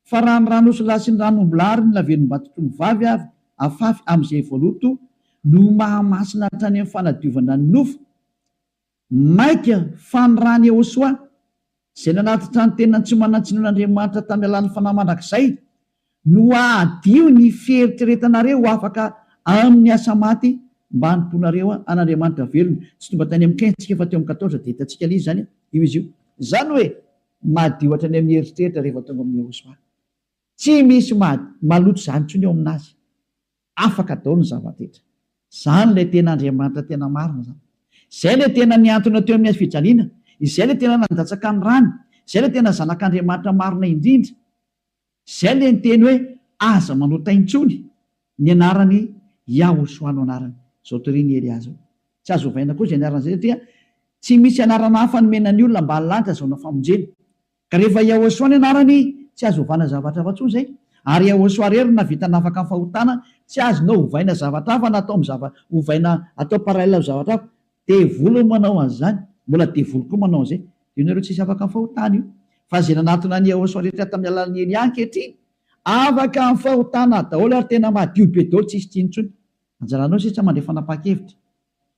Fa raha ny ran'osilahy sy ny ran'ombilahy ary ny lavenom-batotr'ombivavy avy afafy amin'izay voaloto no mahamasina hatrany amin'ny fanadiovana ny nofo, Mainka fa ny ran'i Yehosua, izay nanatitra ny tenany tsy manan-tsinoan'Andriamanitra tamin'ny alalan'ny Fanahy mandrakizay, no hahadio ny fieritreretanareo ho afaka amin'ny asa maty mba hanompoanareo an'Andriamanitra velona. Tsy tonga tany amin'ny 15 tsika fa teo amin'ny 14 dia hitantsika ilay izy izany, io izy io. Izany hoe madio hatrany amin'ny eritreritra rehefa tonga amin'i Yehosua. Tsy misy maloto izany intsony eo aminazy. Afaka daholo ny zava-drehetra. Izany ilay tena Andriamanitra tena marina izany. Izay ilay tena nihantona teo amin'ny hazo fijaliana. Izay ilay tena nandatsaka ny rany. Izay ilay tena Zanak'Andriamanitra marina indrindra. Izay ilay niteny hoe aza manota intsony. Ny anarany Yahoshuah no anarany. Izao torian'i Elia izao. Tsy azo ovaina koa izay anarana izay satria tsy misy anarana hafa nomena ny olona ambany lanitra azahoana famonjena. Ka rehefa Yahoshuah ny anarany, tsy azo ovana zavatra hafa intsony izay. Ary Yahoshuah irery no nahavita nafaka ny fahotana, tsy azonao ovaina zavatra hafa na atao amin'ny zava, ovaina atao parallèle amin'ny zavatra hafa. Devoly no manao an'izany, mbola devoly koa manao an'izay. Io nareo tsisy afaka amin'ny fahotana io. Fa izay nanatona an'i Yahoshuah rehetra tamin'ny alalan'i Elia ankehitriny, afaka amin'ny fahotana daholo ary tena madio be daholo tsisy tsiny intsony. Anjaranao sisa mandray fanapahan-kevitra.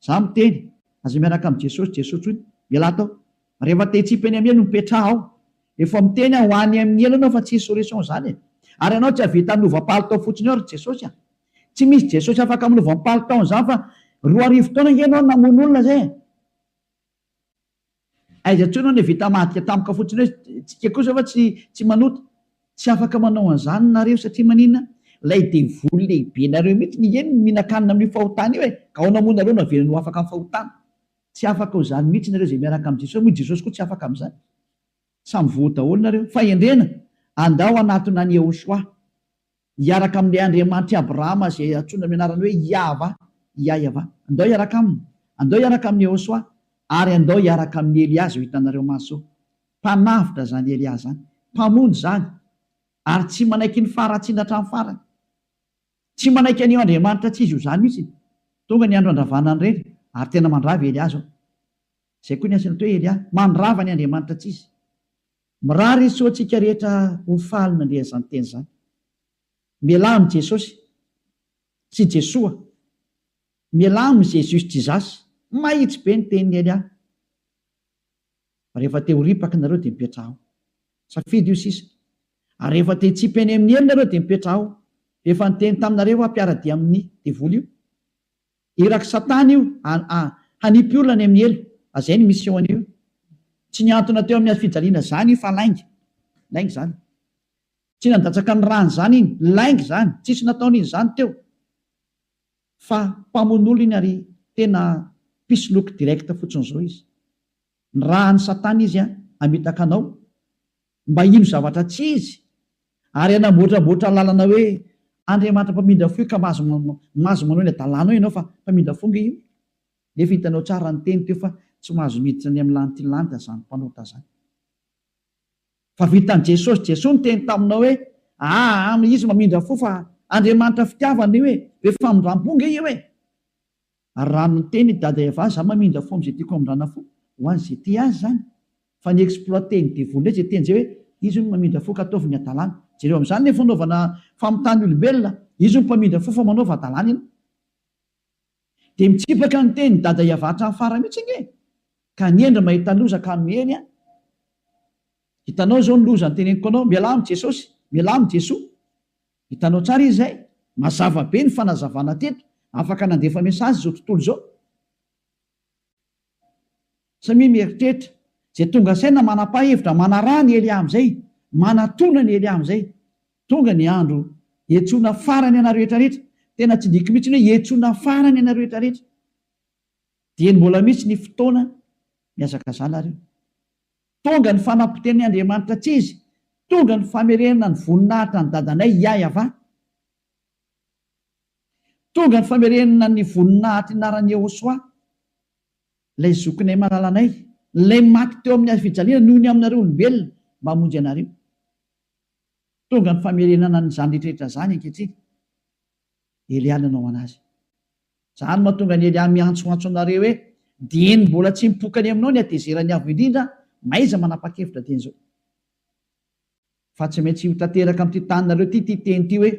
Za miteny, aza miaraka amin'i Jesosy Jesoa tsony, mialà tao. Rehefa te hitsipy eny amin'ny helo mipetraha ao. Efa miteny aho ho any amin'ny helo ianao fa tsisy solution zany e. Ary ianao tsy hahavita hanova palitao fotsiny eo ry Jesosy a. Tsy misy Jesosy afaka manova ny palitaony zany fa 2000 taona ange ianao namono olona zay e. Aiza intsony hono vita madika tampoka fotsiny hoe tsika kosa fa tsy tsy manota. Tsy afaka manao an'izany nareo satria maninona? Ilay devoly lehibe nareo mihitsy nge no mihinan-kanina amin'io fahotana io e! Ka ahoana moa nareo no avelany ho afaka amin'ny fahotana? Tsy afaka ho izany mihitsy nareo izay miaraka amin'i Jesosy, moa i Jesosy koa tsy afaka amin'izany. Samy voa daholo nareo. Fahendrena, andao hanatona an'i Yehoshuah. Hiaraka amin'ilay Andriamanitr'i Abrahama izay antsoina amin'ny anarany hoe Iahvah, Iaiavah. Andao hiaraka aminy. Andao hiaraka amin'i Yehosua. Ary andao hiaraka amin'i Elia izao hitanareo maso izao. Mpanavotra izany Elia izany. Mpamonjy izany. Ary tsy manaiky ny faharatsiana hatramin'ny farany. Tsy manaiky an'io Andriamanitra tsy izy io izany mihitsy. Tonga ny andro handravana an'ireny. Ary tena mandrava i Elia izao. Izay koa ny asany atao hoe Elia. Mandrava ny Andriamanitra tsy izy. Mirary soa antsika rehetra ho faly nandre an'izany teny izany. Mialà amin'i Jesosy sy Jesoa. Mialà amin'i Jesus Jesus. Mahitsy be ny tenin'i Elia. Fa rehefa te ho ripaka nareo dia mipetraha ao. Safidy io sisa. Ary rehefa te hitsipy any amin'ny helo nareo dia mipetraha ao. Efa niteny taminareo aho mpiara-dia amin'ny devoly io. Irak'i satana io hanipy olona any amin'ny helo. Azay ny mission an'io. Tsy nihantona teo amin'ny hazofijaliana zany io fa lainga. Lainga zany. Tsy nandatsaka ny rany zany iny. Lainga zany. Tsisy nataony iny zany teo. Fa mpamono olona iny ary tena mpisoloky direct fotsiny zao izy. Nirahan'i satana izy hamitaka anao mba hino zavatra tsy izy ary hanamboatramboatra lalana hoe Andriamanitra mpamindra fo io ka mahazo mahazo manao ny adalanao ianao fa mpamindra fo nge io nefa hitanao tsara ny teny teo fa tsy mahazo miditra any amin'ny lanitry ny lanitra zany mpanota zany fa vitan'i Jesosy Jesoa niteny taminao hoe aa izy mamindra fo fa Andriamanitra fitiavana io e be famindram-po nge io e Ary raha miteny i Dada Eva za mamindra fo amzay tiako hamindrana fo, ho an'izay tia azy zany, fa ny exploiter ny devoly ndray zay teny zay hoe Izy hono mamindra fo ka ataovy ny hadalana. Jereo amin'izany ny fanaovana famitahana olombelona, izy hono mpamindra fo fa manaova hadalana ianao. Dia mitsipaka ny teny dada Iavah hatramin'ny farany mihitsy ange e! Ka ny hendry mahita loza ka miheny an! Hitanao izao ny loza noteneniko anao, mialà amin'i Jesosy, mialà amin'i Jesoa. Hitanao tsara izy izay? Mazava be ny fanazavana teto, afaka nandefa message izao tontolo izao. Samia mieritreritra. Izay tonga saina manapa-hevitra manaraha ny Elia amin'izay, manatona ny Elia amin'izay. Tonga ny andro hiantsoana farany anareo rehetra rehetra. Tena tsindriako mihitsy ny hoe hiantsoana farany anareo rehetra rehetra. Dieny mbola misy ny fotoana mihazakazaha nareo. Tonga ny fanapotehan'ny Andriamanitra tsy izy, tonga ny famerenana ny voninahitra ny dadanay Yah-Yavah. Tonga ny famerenana ny voninahitry ny anaran'i Yehosua, ilay zokinay malalanay, ilay maty teo amin'ny hazofijaliana noho ny aminareo olombelona mba hamonjy anareo. Tonga ny famerenana an'izany rehetrarehetra izany ankehitriny. Elia nanao an'azy. Izany no mahatonga an'i Elia miantsoantso anareo hoe, Dieny mbola tsy mipoka any aminao ny hatezeran'ny Avo Indrindra, mahaiza manapa-kevitra dieny izao. Fa tsy maintsy ho tanteraka amin'ity taninareo ity ity teny ity hoe,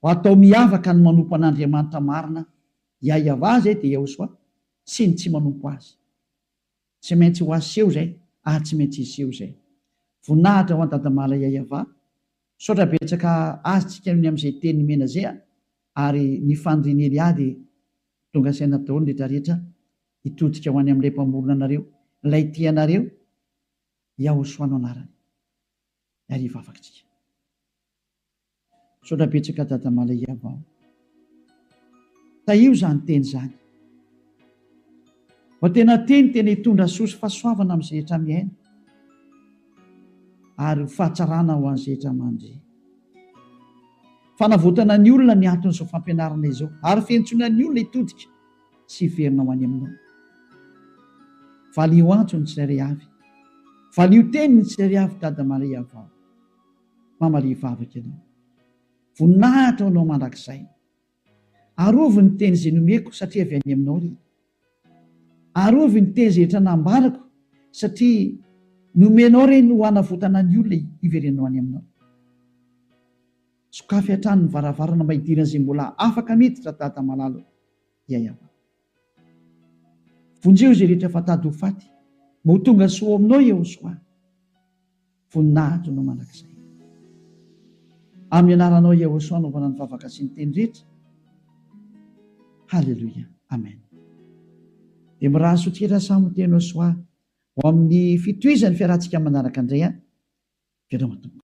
Ho atao miavaka ny manompo an'Andriamanitra marina, Yahweh izay dia Yahoshuah, sy ny tsy manompo Azy. Tsy maintsy ho aseho izay ary tsy maintsy hiseho izay. Voninahitra ho an'i Dadamala Yahweh. Misaotra betsaka azy tsika noho ny amin'izay teny nomena zay a! Ary ny fanirian'i Elia dia tonga saina daholo ny rehetra rehetra hitodika ho any amin'ilay Mpamorona anareo, ilay tia anareo, Yahoshua no anarany. Ary hivavaka tsika. Misaotra betsaka Dada Malaiava o. Tahio izany teny izany. Mba tena teny tena hitondra soa sy fahasoavana amin'izay rehetra mihaino ary ho fahatsarana ho an'izay rehetra mandre. Fanavotana ny olona ny anton'izao fampianarana izao ary fiantsoana ny olona hitodika sy hiverina ho any aminao. Valio antso ny tsirairay avy. Valio teny ny tsirairay avy Dada Malaiava o. Mamalia vavaka ianao. Voninahitra ho anao mandrakizay. Arovy ny teny izay nomeko satria avy any aminao ireny. Arovy ny teny izay rehetra nambarako satria nomenao ireny ho hanavotana ny olona hiverenanao any aminao. Sokafy hatrany ny varavarana mba hidiran'izay mbola afaka miditra Dada malala o. Yayava. Vonjeo izay rehetra efa tady ho faty mba ho tonga soa ao aminao Yehosoa. Voninahitro anao mandrakizay. Amin'ny anaranao Yehosoa anaovana ny vavaka sy ny teny rehetra. Haleloia. Amen. Dia mirary soa tsika samy ho teny Osoa ho amin'ny fitohizan'ny fiarahantsika manaraka indray an. Veloma tompoko.